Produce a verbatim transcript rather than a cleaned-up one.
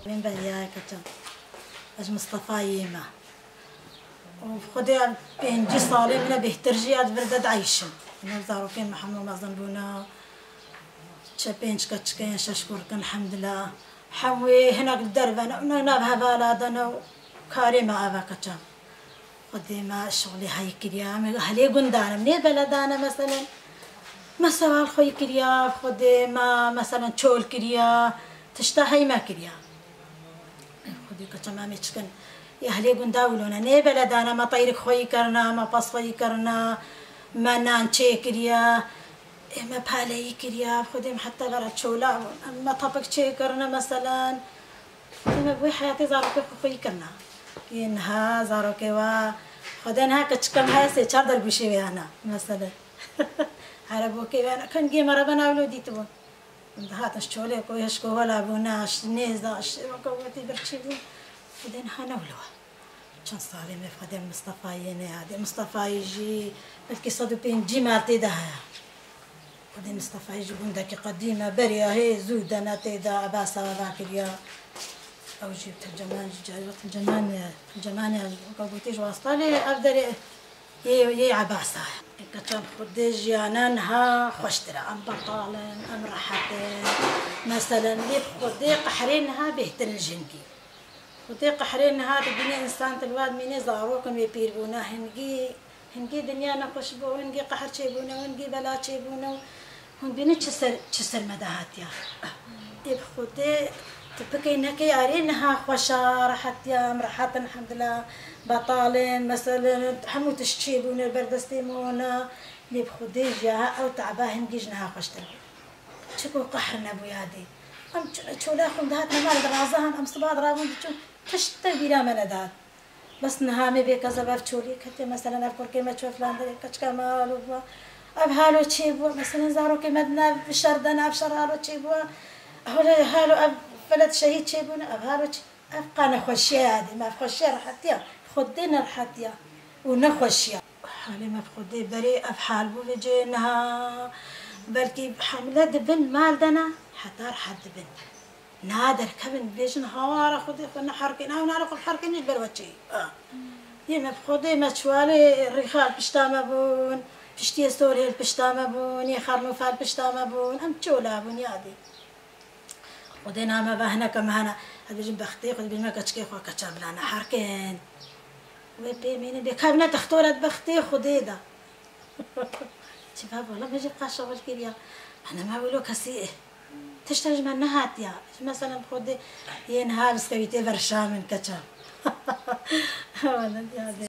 Min beriya keçan. Ez Mistefayê me. Û Xwedê pêncî salê min e bêhtir jî ez vir de dieyşim. Min zarokên min hemû mezin bûne. Çe pênc keçikên şeş kurkin, elhemdulillah. Hemû hinek li derve ne, hinek nav hevala de ne û karê me ev e keçan. Xwedê me şixulê hey kiriya, em helê gundan em, nê beledan e, meselen, me sewal xwe kiriya, Xwedê me, meselen, çol kiriya, tişta hey me kiriya. Xwedê keçe me, em ê çikin, ê helê gunda wilo ne, nê beledan e, me teyrik xwe kirina, me pez xwe kirina, me nan çê kiriya, ê me paleyî kiriya, Xwedê me heta vera çola, em me tapik çê kirine, meselen, Dîme bi wê heyatê zarokê xwe xweyî kirina. Yê niha zarokê wa, Xwedê niha keçika me heye sê çar dergûşê wê hene, mesele. Erebokê wê hene, kengê me re bena wilo dîtibûn. Dihatin ji çolê ku hişko wela bûna, ji nêza, ji weke wetî birçî bûn. Xwedê niha ne wilo. Çend salê me Xwedê Mistefayê neyadê. Mistefayê jî belkî sed û pêncî mal tê de heye. Xwedê Mistefayê jî gundekî qedîm e, beriya hê zû de ne tê de, ebasa ve vekiriya. Ew jî terceman jî carî ve terceman e. Terceman e, weke gotî ji wasta lê ev derê yê, yê ebasa ye. Keçan Xwedê jiyana niha xweştir e. Em betal in, em rehet in. Meselen, lê bi Xwedê qehrê niha bêhtir in ji hingî. Xwedê qehrê niha dibîne însan, tu li wa dimîne zarok in wê pîr bûne, hingî, hingî dinya nexweş bû, hingî qehr çêbûne, hingî bela çêbûne û hûn bînin çi ser, çi ser me de hatiya. Ê bi Xwedê tu pikey nekey arê niha xweş e, rehet e, em rehet in, elhemdulillah, betal in, meselen, hemû tişt çêbûne, li ber destê me wana, lê bi Xwedê jî ha ew te'ba hingî ji niha xweştir bû. Çiko qehr nebû yadê. Em ço-, çola xwe dihatin mal diraza han, em siba dirabûn diçûn, tişt te bîra me nedihat. Bes niha me bê keza ev çolî ketiye, meselen, ev kurkê me çû filan derê, keçika me halo bû. Ev halo çê bû, meselen, zarokê me di nav şer de ne, ev şer halo çê bû. Halo, halo ev felet şehîd çê bûne, ev halo çê. Ev qa nexweşiya yadê me, ev xweşiya rehetiya, Xwedê ne rehetiya û nexweşiya. Halê me bi Xwedê berê ev hal bû vê cihê niha. Belkî hemle dibin mal de ne, heta rehet dibin. Niha derkevin, dibêjin, hawara Xwedê xwe neherkên, ew nare xwe herkên ji ber we çê. Ah. Yê me bi Xwedê me çiwalê rîxa li pişta me bûn, piştiyê sorê li pişta me bûn, yê xermûfa li pişta me bûn, em çola bûn yadê. Xwedê name ve hineke me hene. Ez bêjim bextê xwe, dibêjim me keçikê xwe keça bila neherkên. Wê pê mînin bê kevne textoret bextê Xwedê de. Çi ve wala me jî qaşa xwe kiriya. Ana me wilo kesî tişta ji me nehatiya. Ji meselen Xwedê yê niha biskevîtê verşa min keça. Wala diyadê.